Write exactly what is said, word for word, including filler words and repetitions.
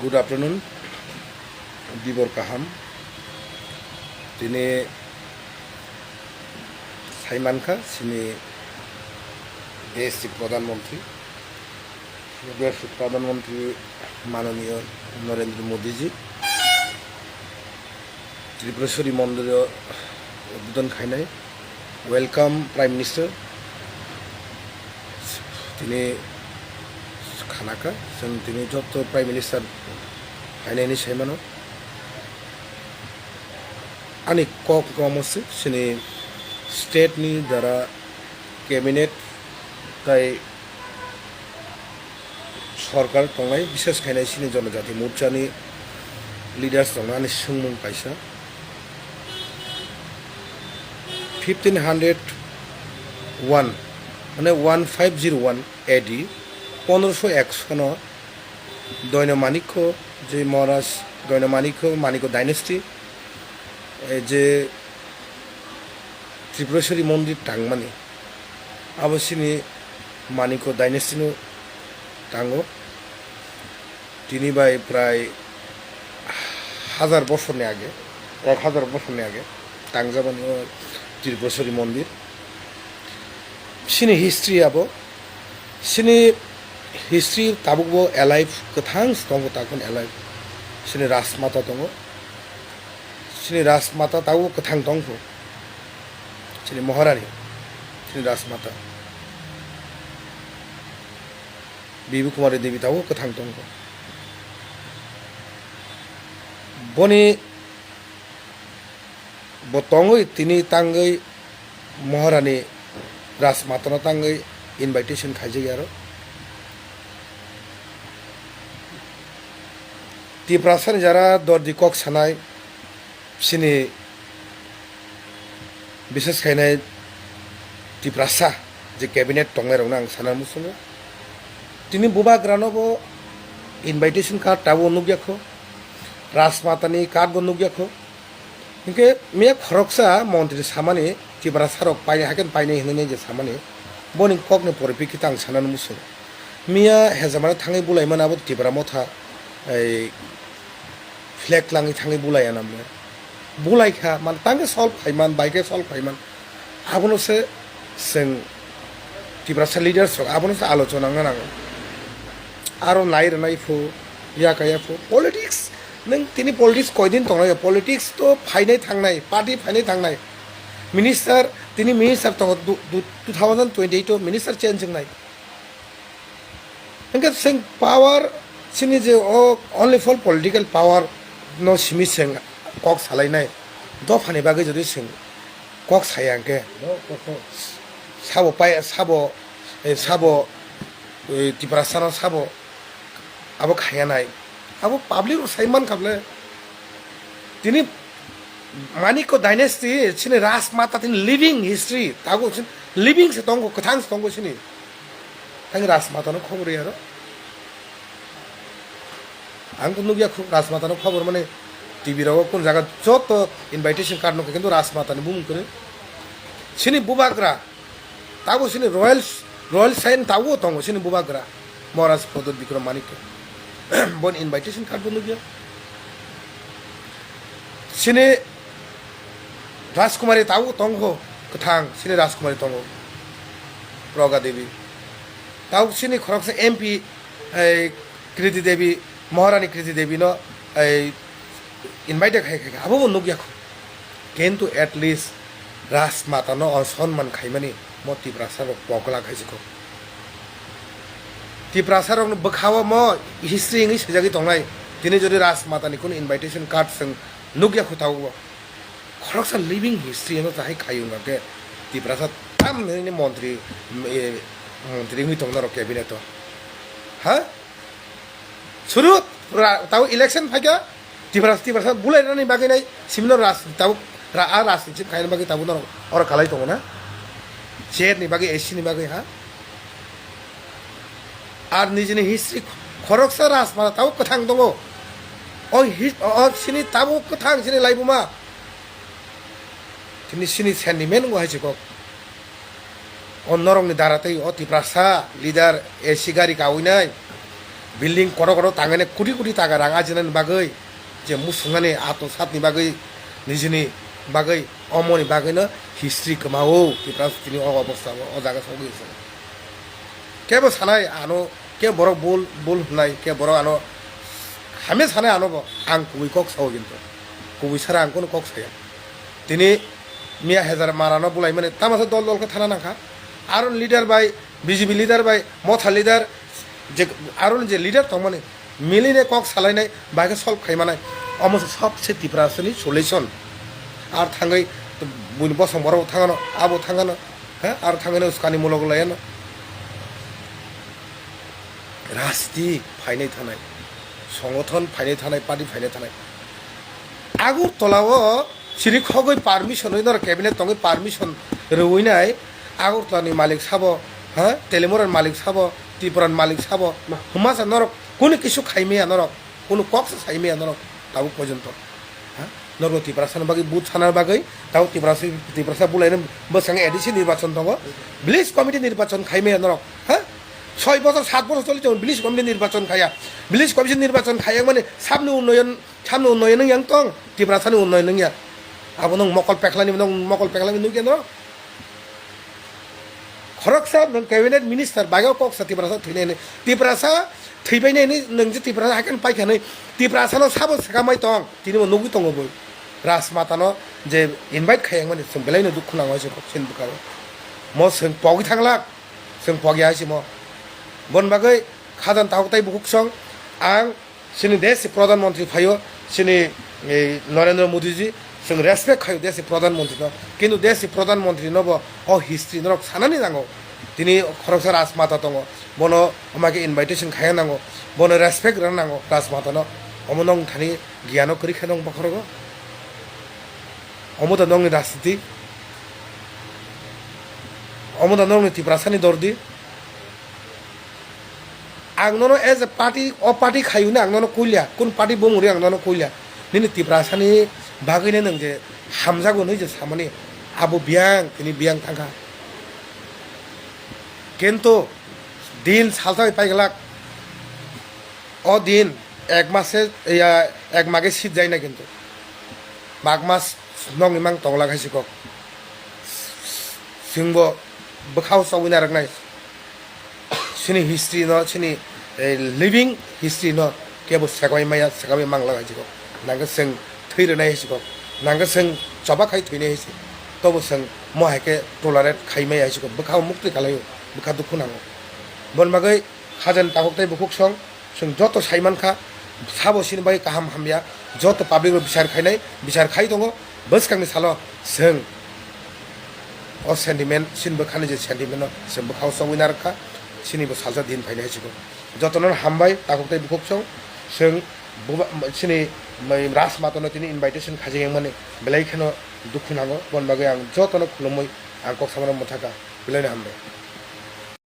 Good afternoon, dibor kaham. Tini saimankha sini desh ni Pradhan Mantri, desh ni Pradhan Mantri mananiyo Narendra Modi ji Tripureshwari Mondir o udbodhon khainai. Welcome, Prime Minister. Tini khanaka, chwng tini joto Prime Minister phainaini saimano. Ani kok komo se, chini state ni jara cabinet tai sorkar tongnai, bishes khainai chini Jonojati Morchani leaders rokno ani swngmung kaisa. Fifteen hundred one, mane one five zero one A D, pondroso ekso no Doino Manikko, je Maharaj Doino Manikko, Manikko dynasty, eh, je Tripureshwari Mondir tangmani, abo chini Manikko dynasty no tango. Tini bai prai hazar bosorni age, ek hazar bosorni age tangjabani o Tripureshwari Mondir. Chini history abo, chini history tabukbo alive, kwthang se tongo, takon alive. Chini Rajmata tongo, chini Rajmata tabukbo kwthang tongkho. Chini Maharani, chini Rajmata Bibi Kumari Devi tabukbo kwthang tongkho. Boni bo tongwi tini tangwi Maharani Rajmatano tangwi invitation khaijak aro. Tiprasani jara dordi kok sanai, chini bishes khainai Tiprasa je cabinet tongnai rokno ang sana muchungo. Tini bubagrano bo invitation card tabuk nukya kho, Rajmatani card bo nukya kho. Hinkhe miya khoroksa montri samani Tiprasa rok painai, haikhe painai hinwi je samani, boni kokni poripekkito ang sanani muchungo. Miya hejamano thangwi bulaimani abo Tipra Motha, ei flag langwi thangwi bulaiya namle. Bulaikha, man tangkhe solve khaiman, baikhe solve khaiman. Abono se chwng Tiprasa leaders rok abono se alochona wngna nango. Aro nai rwnai phu, yaka ya phu, politics, nwng tini politics koidin tongnai, politics to phainai thangnai, party phainai thangnai. Minister, tini minister tongo, du-, du-, two thousand twenty-eight o minister change wngnai. Hingke seng power sini je o only for political power no simi seng kok salainai. Dophani bagwi jodi seng kok saya hingke sabo pai, sabo, eh, sabo, eh, Tiprasano sabo abo khayanai. Abo public rok sai mankha bole. Tini Manikko dynasty, chini Rajmata tini living history, tago chin-, living se tongo, kwthang se tongo chini. Tang Rajmata no khobor ya ro. Ang to nugya khu Rajmata no khobor mane T V rogo kun jaga joto invitation card no kintu Rajmata ni bumung kore. Chini bubagra, Tabo sini royal, royal sign tabo tongo sini bubagra Maharaj Pradyot Bikram Manikya. Bon invitation card bo nugya. Sini Rajkumari tabo tongo, kwthang sini Rajkumari tongo. Praga Devi. Tabo sini khoroksa M P, ei, Kriti Devi, Maharani Kriti Devi no, ei, invite khai khai abo bo nugya kho. Kintu at least Rajmata no o sonman khaimani mo Tiprasa rok pokla khaisi kho. Tiprasa rok no bwkhao mo history wngwi swijagwi tongnai. Tini jodi Rajmata ni kunu invitation card chwng nugya kho tabuk bo. Khoroksa living history no tahai khai wngkha khe Tiprasa tam ni montri, eh, montri wngwi tongna rok cabinet o. Ha? Suru ra-, tabo election phaikha, Tiprasa, Tiprasa bulainani bagwi nai, simino ras-, tabo ra-, a rajniti khaina bagwi tabo norok oro kalai tongo na? Chair ni bagwi, A C ni bagwi, ha? Ar nijini history khoroksa Rajmata tabo kwthang tongo. O hi-, o, o sini tabo kwthang sini laibuma. Tini sini sentiment wngwi hai se kok. O norokni dara tei o Tiprasa leader A C gari kawinai. Building kotor kotor tangwi nai koti koti taka rang ajinani bagwi, je musungnani ato satni bagwi, nijini bagwi, omoni bagwino history kwmao Tiprasa tini o obostha o, o jaga sogwi se. Kebo sanai ano, ke borok bul, bul hwnai, ke borok ano hamya sanai ano bo, ang kubui kok sao kintu. Kubui sara ang kono kok saya. Tini Miya Hejar marano bulaimani tamasa dol dol khe thana nangkha. Aro leader bai, B J P leader bai, Motha leader, je, aro je leader tongmani, miline kok salainai, bai khe solve khaimanai. Omo se sobse Tiprasani solution. Ar thangwi buini bosong borok thangano, abo thangano, he, ar thangwi uskani mulok layano. Rajniti phainai thanai, songothon phainai thanai, party phainai thanai. Agartala o chiri khogwi permission oi norok cabinet tongwi permission rwui nai. Agartala ni malik sabo, ha, Telimura ni malik sabo, Tripura ni malik sabo, hwmasa norok kunu kisu khai maya norok, kunu kok se sai maya norok tabuk porjonto. Ha? Norok Tiprasa ni bagwi vote sana bagwi tabuk Tiprasa, Tiprasa bulai bwskango A D C nirbachon tongo, village committee nirbachon khai maya norok. Ha? Soi bosor, sat bosor choli tongo, village committee nirbachon khaya. Village committee nirbachon khaya mani sabni unnoyon Samno unnoyon wng yang tong, Tiprasani unnoyon wng ya. Abo nwng mokol pekhlani, nwng mokol pekhlani nukya no. Khoroksa nwng cabinet minister bagao kok sa Tiprasa thwinai hinwi. Tiprasa thwibainai hinwi nwng je Tiprasa haikhe paikha hinwi. Tiprasano sabo swkamai tong, tini bo nugwi tongo bui. Rajmatano je invite khai wngmani chwng belaino dukhu nango se kok sin bwkaro. Mo chwng pogwi thanglak, chwng pogya hai se mo. Bon bagwi khajan tahuk tai bukhuk song ang Chini desh ni Pradhan Mantri phaio, chini, eh, Narendra Modi ji, chwng respect khaio desh ni Pradhan Mantri no. Kintu desh ni Pradhan Mantri no bo o history norok sanani nango. Tini khoroksa Rajmata tongo, bono omake invitation khaiya nango, bono respect rwna nango Rajmata no. Omo nong thani giyan o kwrwi khe nong bokhorogo. Omo da nongni rajniti. Omo da nongni Tiprasani dordi. Ang nono as a party, o party khayuna ang nono kulia, kun party bumuri ang nono kulia. Nini Tiprasani bagwino nwng je hamjago hinwi je samani, abo biyang, tini biyang thangkha. Kintu din salsa bai paiglak, o din ek mase, ya, ek mage sit jaina kintu. Mak mas nongni mang tongla khai sikok. Chwngbo bwkhao chobwi narwknai. Chini history no, chini, eh, living history no kebo sekamwi maya, sekamwi mangla hai sikok. Nangkhe chwng thwi rwnai hai sikok. Nangkhe chwng choba khai thwinai hai se. Tobo chwng mo hai khe tolerate khai maya hai sikok. Bwkhao muktwi kalaio, bwkha dukhu nango. Bon bagwi Khajani takhuk tei bukhuk song, chwng joto sai mankha, sabo chini bai kaham hamya, joto public rok bichar khainai, bichar khai tongo, bwskangni salo chwng o sentiment, chini bwkhani je sentiment no chwng bwkhao chobwi narwkha, chini bo salsa din phainai hai chikon. Jotono hambai takhuk tei bukhuk song, chwng buba-, chini mai Rajmata no tini invitation khaijak mani belai kheno dukhu nango, bon bagwi ang jotono khulumwi ang kok samano mwthaka, belai no hambai.